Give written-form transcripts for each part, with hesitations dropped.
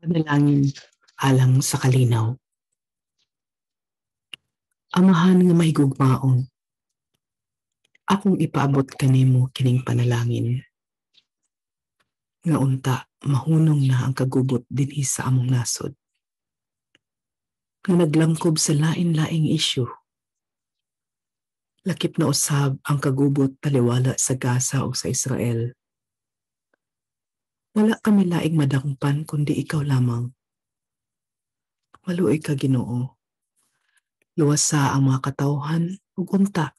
Panalangin alang sa kalinaw. Amahan nga mahigugmaon, akong ipaabot kanimo kining panalangin. Nga unta mahunong na ang kagubot dinhi sa among nasod. Nga naglangkob sa lain-laing isyu. Lakip na usab ang kagubot taliwala sa Gaza o sa Israel. Wala kami laing madakpan kundi ikaw lamang. Maluoy ka, Ginoo. Luwasa ang mga katawhan ug unta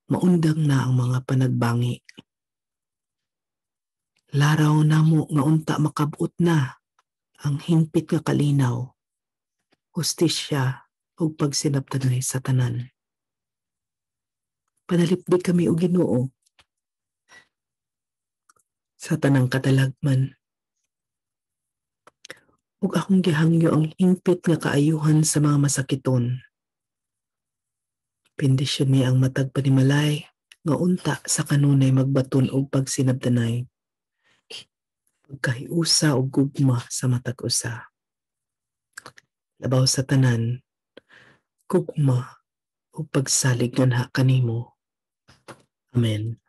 maundang na ang mga panagbangi. Laraw namo nga unta makab-ot na ang hingpit nga kalinaw, hustisya ug pagsinabtanay sa tanan. Panalipdi kami o Ginoo sa tanang katalagman. Ug akong gihangyo ang hingpit nga kaayuhan sa mga masakiton. Bendisyon ang matag panimalay nga unta sa kanunay magbaton og pagsinabtanay, pagkahiusa og gugma sa matag usa. Labaw sa tanan, gugma ug pagsalig nganha kanimo. Amen.